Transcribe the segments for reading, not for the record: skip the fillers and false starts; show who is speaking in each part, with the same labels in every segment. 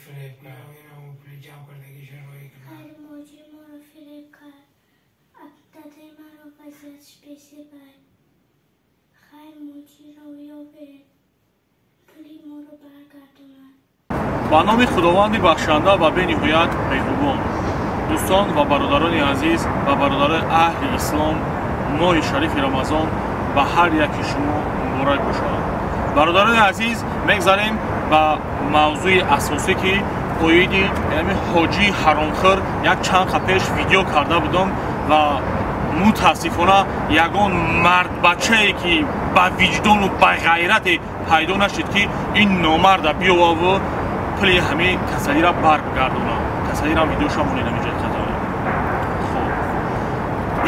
Speaker 1: фиреб кард. Инаму пули ҷамъ кардагиша роӣ кунад.
Speaker 2: Хайри муҳоҷир моро фиреб кард. Дадаи маро вазъияташ бесебай. Хайр муҳоҷирро ёбед, пули моро баргардонад.
Speaker 3: Ба номи Худованди бахшанда ва бениҳоят меҳрубон. Дӯстон ва бародарони азиз ва бародарони аҳли ислом, моҳи шарифи Рамазон ба ҳар яки шумо муборак бошад. Бародарони азиз, мегзарем ба мавзӯи асосӣ, ки оиди яъне ҳоҷии ҳаромхӯр як чанд қа пеш видео карда будам ва мутаассифона ягон мардбачае ки ба виҷдону ба ғайрате пайдо нашид, ки ин номарда биёваву пули ҳамин касалиро барбигардонад. Касалиро видеоша монед ҳаминҷа. Хоб,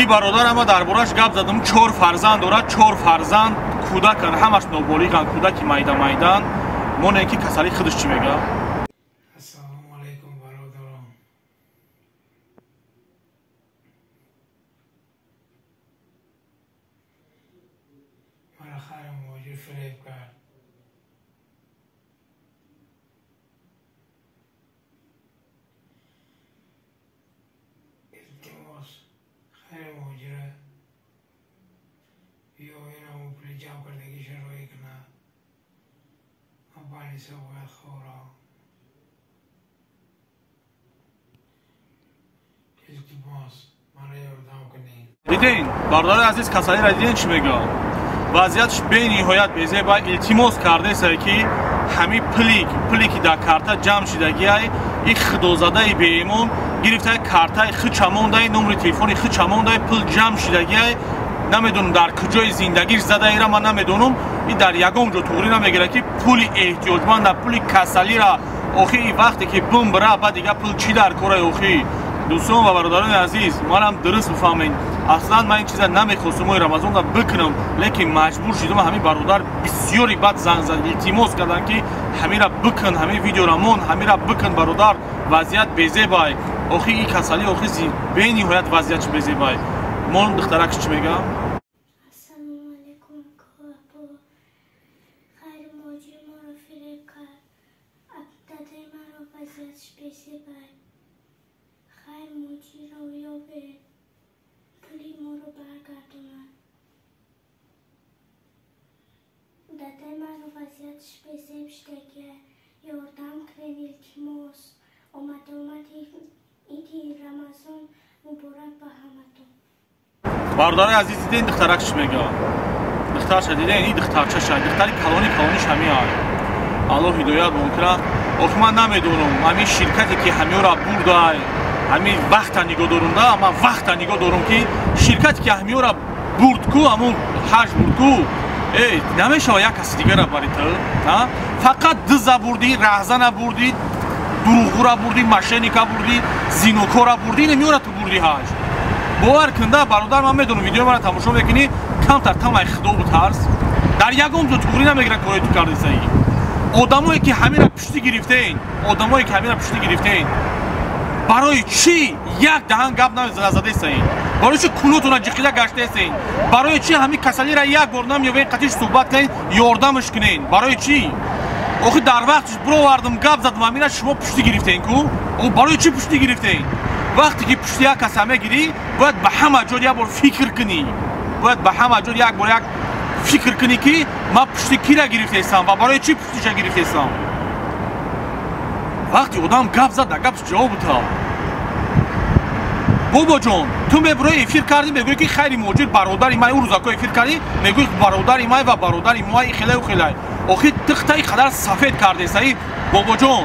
Speaker 3: ин бародар ама дар бораш гап задам. Чор фарзанд дорад, чор фарзанд кӯдакан, ҳамаш ноболиғанд, кӯдаки майда майдан. Монем ки касали худаш чӣ мега.
Speaker 1: Ассалому алайкум, бародарон. Маро хайри муҳоҷир фиреб кард. Илтимос, хайри муҳоҷира биё инаму пули ҷамъ кардагиша роӣ кунад. Ман больница бояд хӯрам. Илтимос, маро ёрдам кунед.
Speaker 3: Диден, бародари азиз, касалиро диден чӣ мега? Вазъиятш бениҳоят безеба. Илтимос кардесае, ки ҳамин пуле ки дар карта ҷамъ шидагиай, ин худозадаи беимон гирифтаи картаи хича мондай, номери телефони хича мондай, пул ҷамъ шидагиай. Намедонам дар куҷои зиндагиш задаира, ман намедонам. Ин дар ягон ҷо туғрӣ намегирад, ки пули эҳтиёҷманда, пули касалира. Охи ин вақте ки бумбира, баъд дига пул чӣ дар корай? Охи дӯстон ва бародарони азиз, манам дуруст бифаҳмед, аслан ман ин чиза намехостум моҳи Рамазонда бикунам, лекин маҷбур шудам. Ҳамин бародар бисёри бад занг зад, илтимос карданд, ки ҳамира бикун, ҳамин видеора мон, ҳамира бикун, бародар, вазъият безебай. Охи ин касалӣ охи бениҳоят вазъиятш безебай. Мон духтаракш чӣ мега?
Speaker 2: Ассалому алайкум, апо. Хайри муҳоҷир моро фиреб кард. Дадаи маро вазъияташ бесебай. Хайр муҳоҷирро ёбед, пули моро баргардонад. Дадаи маро вазъияташ безеб шидагия. Ёрдам кунед, илтимос. Омада омади иди Рамазон муборак ба ҳаматон.
Speaker 3: Бародари азиз, диден духтарак чӣ мега? Духтарша диден, ин духтарчаша, духтари калони калониш ҳамин ай. Аллоҳ ҳидоят мумкина. Охи ман намедонам, ҳамин ширкате ки ҳамиёра бурдай, ҳамин вақта нигоҳ дорум да, ман вақта нигоҳ дорум, ки ширкате ки ҳамиёра бурд ку, ҳамун ҳаж бурд ку, э намешава як каси дигара бари ту, фақат диза бурдӣ, раҳзана бурдӣ, дурӯғгӯра бурдӣ, мошенника бурдӣ, зинокора бурдӣ, инамиёра ту бурдӣ ҳаж. Бовар кунда, бародар, ман медонам видеои маро тамошо мекунӣ, камтар тамай худо бутарс. Дар ягон ҷо туғрӣ намегирад корои ту кардисаи. Одамое ки ҳамира пуштӣ гирифтаен, одамое ки ҳамира пуштӣ гирифтаен, барои чӣ як даҳан гап назадесаен? Барои чӣ кулотона ҷиқида гаштаесен? Барои чӣ ҳамин касалиро як бор намеёбен, қатиш суҳбат кунен, ёрдамаш кунен? Барои чӣ? Охи дар вақтиш бировардам, гап задам, ҳамира шумо пуштӣ гирифтаен ку? Барои чӣ пуштӣ гирифтаен? Вақте ки пушти як каса мегирӣ, бояд ба ҳама ҷо як бор фикр кунӣ. Бояд ба ҳама ҷо як бор як фикр кунӣ, ки ман пушти кира гирифтаестам ва барои чӣ пуштиша гирифтаестам. Вақте одам гап зад, дар гапш ҷавоб бута. Бобоҷон, ту мебурои эфир кардӣ, мегӯӣ, ки хайри муҳоҷир бародари май. Ӯ рӯзако эфир кардӣ, мегӯӣ бародари май ва бародари май хелаю хелай. Охи ту хита ин қадар сафед кардесаи, бобоҷон,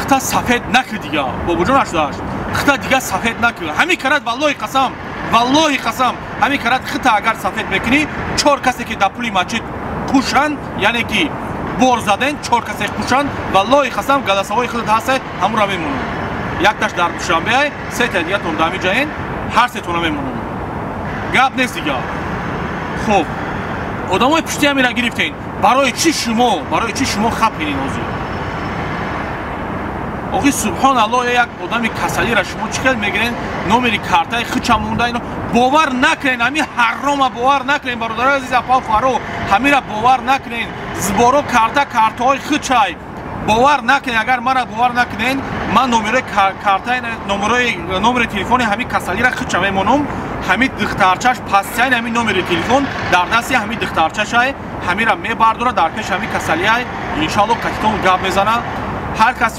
Speaker 3: хита сафед накӣ дига. Бобоҷон ашудаш, хита дига сафед накӣ. Ҳамин карат, валлоҳи қасам, валлоҳи қасам, ҳамин карат хита агар сафед мекунӣ, чор касе ки дар пули масҷид кушанд, яъне ки бор заден, чор касе кушанд, валлоҳи қасам, галасаҳои худат ҳаста, ҳамура мемонам. Якташ дар Душанбеай, сета дигатон дар ҳамин ҷаен, ҳар сетона мемонам. Гап нест дига. Хоб, одамои пушти ҳамира гирифтен, барои чӣ шумо, барои чӣ шумо хапинин ҳозир? Охи субҳоналлоҳ, як одами касалиро шумо чӣ хел мегирен? Номери картаи хича монда, ино бовар накунен, ҳамин ҳарома бовар накунен, бародарои азиз, апа, хоҳаро, ҳамира бовар накунен. Зиборо карта картаҳои хичай. Бовар накунед, агар мара бовар накунед, ман номерои картаи номери телефони ҳамин касалиро худша мемонам. Ҳамин духтарчаш пастияни ҳамин номери телефон дар дасти ҳамин духтарчашай, ҳамира мебардора дар пеши ҳамин касалиай. Иншоалло қатитон гап мезана. Ҳар кас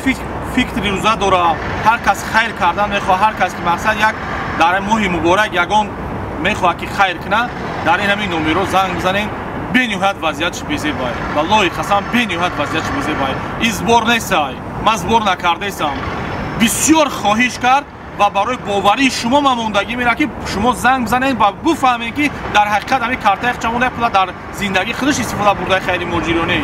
Speaker 3: фикри рӯза дора, ҳар кас хайр кардан мехоҳад, ҳар кас ки мақсад як дар моҳи муборак ягон мехоҳад ки хайр кунад, дар ин ҳамин номеро занг бизанед. Бениҳоят вазъиятш безебай, валлоҳи қасам, бениҳоят вазъиятш безебай. Ин сбор нестай, ман сбор накардаистам. Бисёр хоҳиш кард ва барои боварии шумо ман мондагӣ мерам ки шумо занг бизанед ва бифаҳмед ки дар ҳақиқат ҳамин картаи худша монда, пула дар зиндагии худаш истифода бурдаи хайри муҳоҷиронӣ.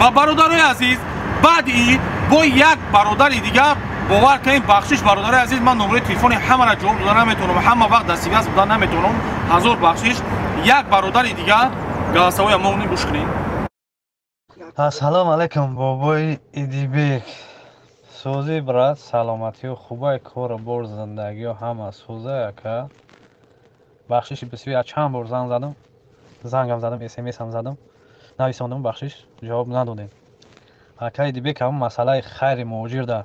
Speaker 3: Ва бародарои азиз, баъди ин бо як бародари дигар бовар кунед, бахшиш бародарои азиз, ман номерои телефони ҳамаро ҷавоб дода наметавонам, ҳама вақт дар связь буда наметавонам, ҳазор бахшиш. Як бародари дигар голосовой мо гӯш кунед.
Speaker 4: Ассалому алайкум, бобои Идибек. Сӯзи брат, саломатиё хубай, кору бор, зиндагиё ҳама сӯза ака. Бахшиши бисёр, як чанд бор занг задам, зангам задам, смсам задам, нависондам, бахшиш ҷавоб надодем. Ака Идибек, ҳамон масъалаи хайри муҳоҷир да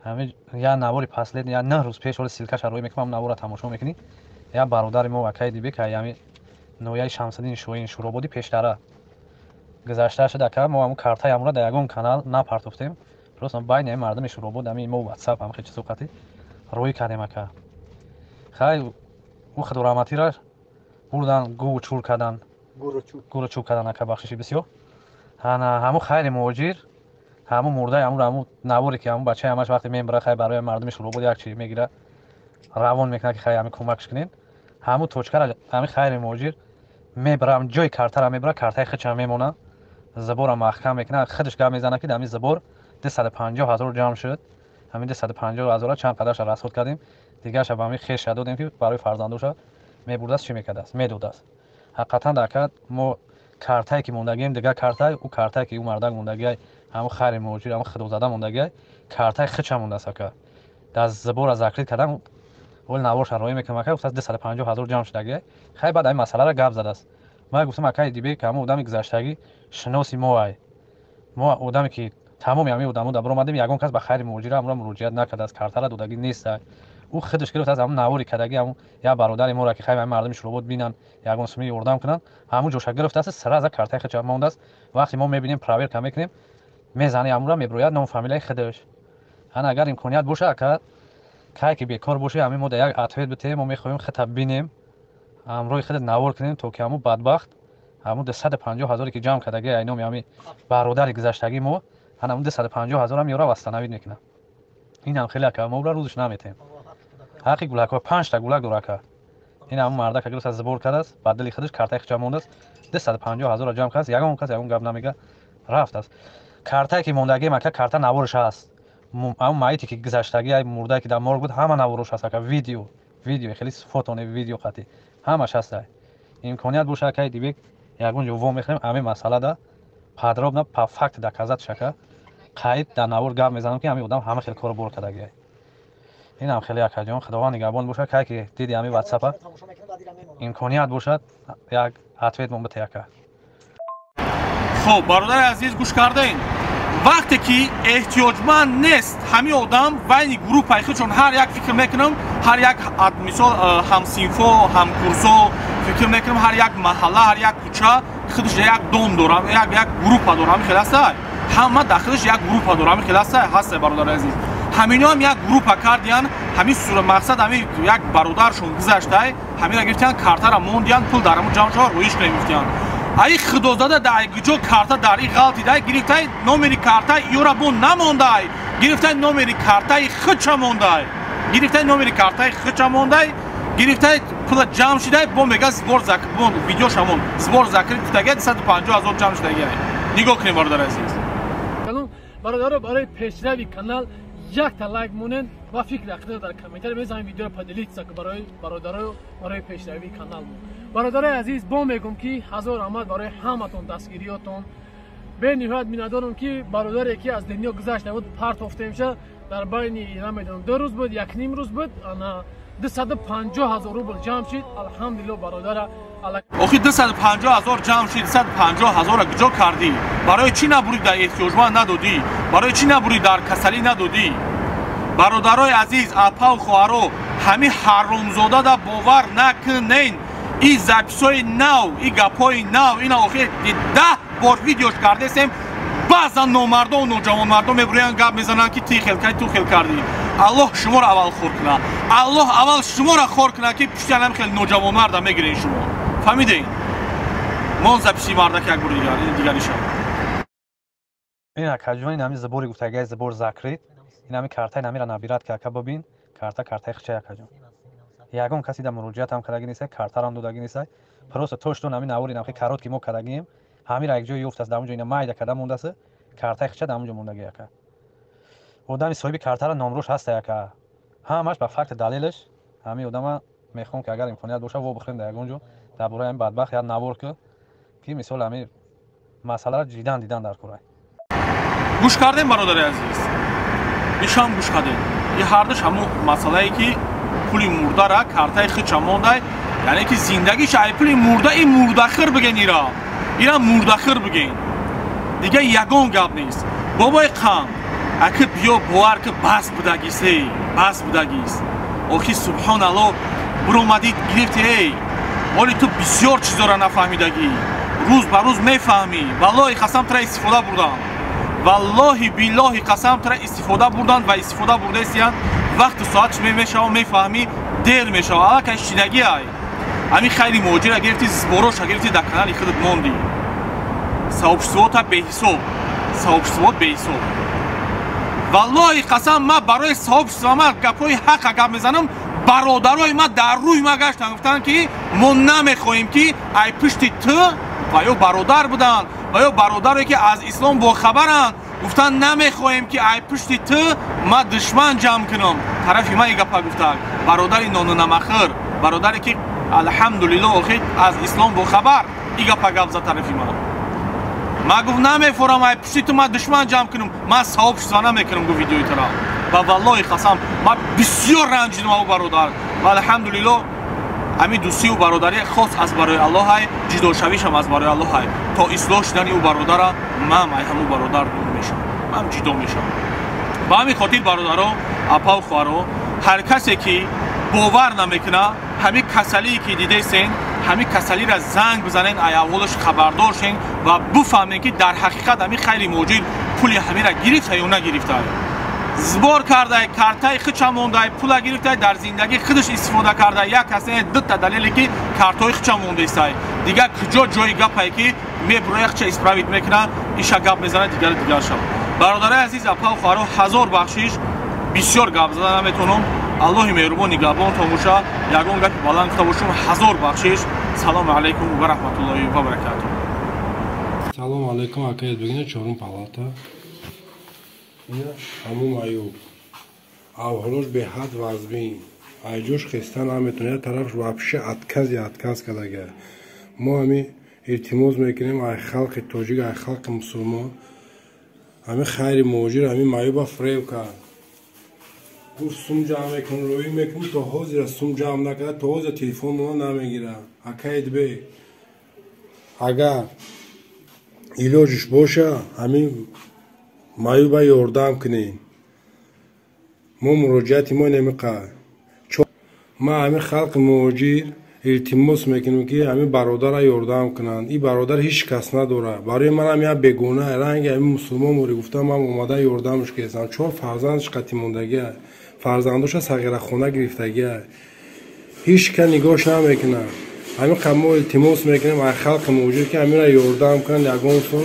Speaker 4: ҳамин як навори паслед, як 9 рӯз пеш, ҳоли ссылка ша рӯй мекунам, навора тамошо мекунӣ. Як бародари мо, ака Идибек, ҳамин ноҳияи Шамсиддини Шоҳин Шӯрободӣ пештара гузашта шуд ака. Мо ҳамун картаи ҳамонро дар ягон канал напартофтем, просто байни ҳамин мардуми Шӯробод, ҳамин мо ватсап ҳам хел чизо қатӣ рӯй кардем ака. Хай, ӯ худораҳматира бурдан, гӯву чур кардан, гӯру чӯб кардан ака, бахшиши бисёр. Ана ҳамун хайри муҳоҷир, ҳамун мурдаи ҳамун, ҳамун наворе ки ҳамун бачаи ҳамаш вақте мебара, хай барои мардуми Шӯробод як чи мегира, равон мекунад ки хай ҳамин кӯмакш кунед. Ҳамун точка ра ҳамин хайри муҳоҷир мебарам, ҷои картара мебара, картаи худша мемона, забора маҳкам мекунад, худаш гап мезанад ки дар ҳамин забор 250 ҳазор ҷамъ шуд, ҳамин 250 ҳазора чанд қадарша расход кардем, дигарша ба ҳамин хеша додем ки барои фарзандоша мебурдааст, чӣ мекардааст, медодааст. Ҳақиқатан дар мо картае ки мондагием, дигар картае, ӯ картае ки ӯ мардак мондагиай, ҳамун хайри муҳоҷир, ҳамун худозада мондагиай, картаи худша мондааст ака. Дар забора закрит кардам, вол наворша роӣ мекунам ака, гуфтааст 250 ҳазор ҷамъ шудагиай. Хай, баъд ҳамин масъаларо гап задааст. Ман гуфтам, акаи Идибек, ҳамун одами гузаштагӣ шиноси мо ай. Мо одаме ки тамоми ҳамин одамо дар баромадем, ягон кас ба хайри муҳоҷира ҳамонро муроҷиат накардааст, картара додагӣ нест. Ӯ худаш гирифтааст ҳамун навори кардагӣ, ҳамун як бародари моро ки хай ҳамин мардуми Шӯробод бинанд, ягон суми ёрдам кунанд, ҳамун ҷоша гирифтааст, сразу картаи худша мондааст. Вақте мо мебинем, проверка мекунем, мезани ҳамонро, мебирояд ном фамилияи худаш. Ана агар имконият боша ака, кай ки бекор бошӣ, ҳамин мо дар як ответ битем, мо мехоҳем худта бинем, ҳамроҳи худат навор кунем, то ки ҳамун бадбахт ҳамун 250 ҳазоре ки ҷамъ кардагӣ ай номи ҳамин бародари гузаштагии мо, ҳамун 250 ҳазорам ёра восстановить мекунам. Инам хеле ака, мо ура рӯзш наметем. Ҳаққи гулакҳо панҷта гулак дора ака. Ин ҳамун мардака гирифтааст, сбор кардааст, ба дили худаш картаи худша мондааст, 250 ҳазорро ҷамъ кардааст, ягон кас ягон гап намега, рафтааст. Картае ки мондагием ака, карта наворш ҳаст. Ҳамун маите ки гузаштагӣ, ай мурдае ки дар морг буд, ҳама наворош ҳаст ака, видео хеле фото не, видео қатӣ ҳамаш ҳаст. Имконият боша, акаи Дибек, ягон ҷо во мехӯрем ҳамин масъалада подробно по факт доказать шака, қайд дар навор гап мезанам ки ҳамин одам ҳама хел корро бор кардагиай. Инам хеле акаҷон, худованд нигаҳбон бошад. Кай ки диди ҳамин ватсапа, имконият бошад, як ответ мон бите ака.
Speaker 3: Хоб, бародари азиз, гӯш кардаин. Вақте ки эҳтиёҷманд нест ҳамин одам, байни группаи худшон ҳар як фикр мекунам, ҳар як мисол ҳамсинфо, ҳамкурсо фикр мекунам, ҳар як маҳалла, ҳар як кӯча худаш як дом дорам, як группа дорам, хел аста, ҳама дар худаш як группа дорам, хел аста ҳаста. Бародари азиз, ҳаминоам як группа кардиян, ҳамин сура мақсад ҳамин як бародаршон гузаштай, ҳаминро гирифтиян, картара мондиян, пул дар ҳамун ҷамъ шава, рӯиш кунем гуфтиян. Ай худозада дар куҷо карта дар и ғалтидай, гирифтай номери карта ёра бо намондай, гирифтай номери картаи худша мондай, гирифтай номери картаи худша мондай, гирифтай пула ҷамъ шидай, бо мега сбор зак, бо видеошамон сбор закрыт гуфтагия, 250 ҳазор ҷамъ шудагия. Нигоҳ кунем, бародари азиз.
Speaker 5: Бародаро, барои пешрави канал якта лайк монед ва фикри ақида дар комментарий мезанем, видеоро поделиться барои бародаро, барои пешравии канал. Бародарои азиз, бо мегӯм ки ҳазор раҳмат барои ҳаматон, дастгириётон. Бениҳоят миннатдорам ки бародаре ки аз дунё гузашта буд партофтемша дар байни намедонам 2 рӯз буд, 1.5 рӯз буд, ана 250 000 рубл ҷамъ шид. Алҳамдулилло бародара.
Speaker 3: Охи 250 000 ҷамъ шид, 250 000 куҷо кардӣ? Барои чӣ набурӣ дар эҳтиёҷманд надодӣ? Барои чӣ набурӣ дар касалӣ надодӣ? Бародарои азиз, апаву хоҳаро, ҳамин ҳаромзодада бовар накунен. И записҳои нав, и гапҳои нав, ина охир 10 бор видеош кардесем. Баъзан номардон, ноҷавонмардон мебурӯянд, гап мезананд ки ти хел кардӣ, ту хел кардӣ. Аллоҳ шуморо аввал хор кунад. Аллоҳ аввал шуморо хор кунад ки пушти ҳамин хел ноҷавонмарда мегирен шумо. Фаҳмидед? Мон записи мардак як бор дигар, ин дигариша.
Speaker 4: Ин акаҷон, ин ҳамин забори гуфтагиай забор закрит, ин ҳамин картаи намира набират ки ака бибин, карта картаи хичай акаҷон. Ягон каси да муроҷиат ҳам кардаги нестай, картарам додаги нестай. Просто то что ҳамин навори намхи карот ки мо кардагием, ҳамира як ҷой ёфтааст, дар он ҷо ина майда карда мондааст, картаи хича дар он ҷо мондаги ака. Одами соҳиби картара номрош ҳаста ака. Ҳамаш ба факт далелаш ҳамин одама мехоҳам ки агар имконият боша во бихӯрем дар ягон ҷо дар бораи ҳамин бадбахт як навор ки мисол ҳамин масъаларо ҷидан дидан дар кора.
Speaker 3: Гӯш кардем бародари азиз, ишам гӯш кардем. И ҳардуш ҳамун масъалае ки пули мурдара картаи хича мондай, яъне ки зиндагиша ай пули мурда, и мурдахир биген, ира мурдахир биген, дига ягон гап нест. Бобои қанд, аки биё бовар ки бас будагист, эй бас будагист. Охи субҳоналло, буромадӣ гирифти, эй оли ту бисёр чизора нафаҳмидагӣ, рӯз ба рӯз мефаҳмӣ. Валлоҳи қасам тура истифода бурдам, валлоҳи биллоҳи қасам тура истифода бурданд ва истифода бурдаистиянд. Вақту соат чӣ мешава мефаҳмӣ, дер мешава, аллакай шидагӣ ай. Ҳамин хайри муҳоҷира гирифти, збороша гирифти, дар канали худат мондӣ. Сообществота беҳисоб, сообществот беҳисоб. Валлоҳи қасам ман барои сообщество ман гапҳои ҳақа гап мезанам. Бародарои ман дар рӯи ман гаштанд, гуфтанд ки мо намехоҳем ки ай пушти ту ва ё бародар буданд ва ё бародаре ки аз ислом бохабаранд, гуфтанд намехоҳем ки ай пушти ту ман душман ҷамъ кунам. Тарафи ман ин гапа гуфтанд. Бародари нонунамахир, бародаре ки алҳамдулилло охир аз ислом бохабар, ин гапа гап зад тарафи ман. Ман гуфт намефорам ай пушти ту ман душман ҷамъ кунам, ман сообщество намекунам, гуфт видеои тура. Ва валлоҳи қасам ман бисёр ранҷидам ав бародар. Ва алҳамдулилло ҳамин дӯстию бародарӣ хос аз барои Аллоҳай, ҷидошавишам аз барои Аллоҳай. То ислоҳ шудани ӯ бародара ман ай ҳамун бародар дур мешавам, ман ҷидо мешавам. Ба ҳамин хотир бародаро, апаву хоҳаро, ҳар касе ки бовар намекунад, ҳамин касалие ки дидесен, ҳамин касалиро занг бизанен, ай аввалаш хабардор шен ва бифаҳмем ки дар ҳақиқат ҳамин хайри муҳоҷир пули ҳаминро гирифта ё нагирифта. Збор кардай, картаи хича мондай, пула гирифтай, дар зиндагӣ худаш истифода кардай. Як касе дута далеле ки картҳои хича мондаистай. Дигар куҷо ҷои гапае ки мебуроя хича исправит мекунад, иша гап мезанад, дигари дигар шав. Бародарои азиз, апаву хоҳаро, ҳазор бахшиш, бисёр гап зада наметавонам. Аллоҳи меҳрубон нигаҳбонтон боша. Ягон гапи баланд гуфта бошам, ҳазор бахшиш. Салому алайкум ва раҳматуллоҳи ва баракатуҳ.
Speaker 6: Салому алайкум, акаед бигина чорум палата. Ина ҳамун маъюб. Авҳолош беҳад вазмин. Айҷош хеста наметавонад, тарафш вообще откази отказ кардага. Мо ҳами илтимос мекунем ай халқи тоҷик, ай халқи мусулмон, ҳами хайри муҳоҷир ҳами маъюба фиреб кард. Гуфт сум ҷамъ мекунам, рӯӣ мекунам, то ҳозира сум ҷамъ накарда, то ҳозира телефонмона намегирад. Акаед бе, агар илоҷиш боша, ҳамин маъюба ёрдам кунем. Мо муроҷиати мо намеқад. Ма ҳамин халқи муҳоҷир илтимос мекунем ки ҳамин бародарро ёрдам кунанд. Ин бародар ҳеҷ кас надорад. Барои манам як бегона, ранги ҳамин мусулмон мори гуфтам, ман омада ёрдамш кардам. 4 фарзандаш қатӣ мондагиа, фарзандоша сағирахона гирифтагиа. Ҳеҷ кас нигоҳш намекунад. Ҳамин қадр мо илтимос мекунем ай халқи муҳоҷир ки ҳаминро ёрдам кунанд. Ягон сум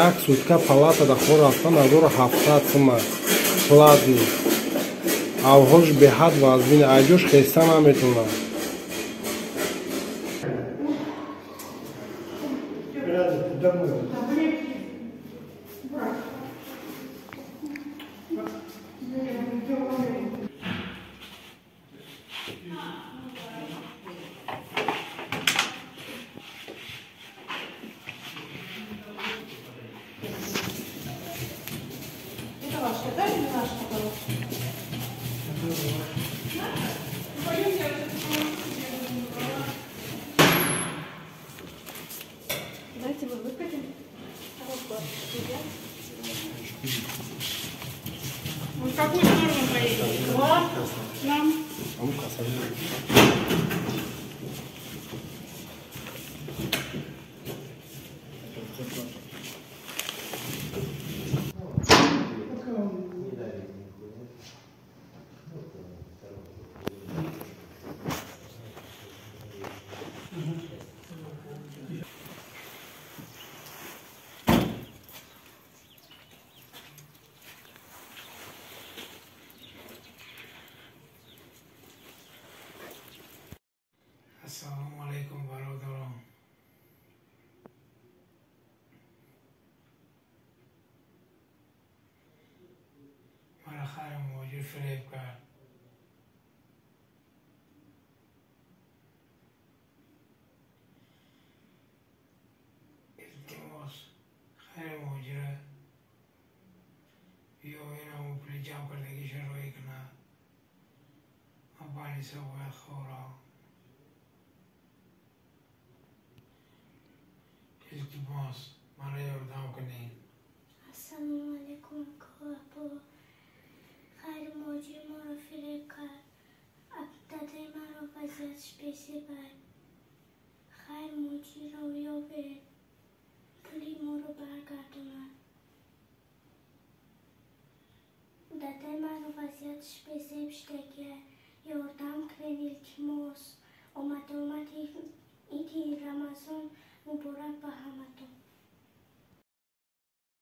Speaker 6: як сутка палатада хор рафтан 1700 сума платни. Авҳолш беҳад вазмин, айҷош хеста наметавонад.
Speaker 7: ваша, да, или наша наоборот? Пойдемте, я вот эту полоску. Давайте мы выкатим. В какую сторону поедем? К вам? К нам?
Speaker 1: Ассалому алайкум, бародарон. Маро хари муҳоҷир фиреб кард. Илтимос, хари муҳоҷира биёед, ҳамон пули ҷамъ кардагиша роҳӣ кунад. Ман больница бояд хӯрам. Илтимос, маро ёрдам кунед.
Speaker 2: Ассалому алайкум, апо. Хайри муҳоҷир моро фиреб кард. Дадаи маро вазъияташ бесебай. Хайри муҳоҷирро ёбед, пули моро баргардонад. Дадаи маро вазъияташ бесеб шудагия. Ёрдам кунед, илтимос. Омад-омади иди Рамазон муборак ба ҳаматон.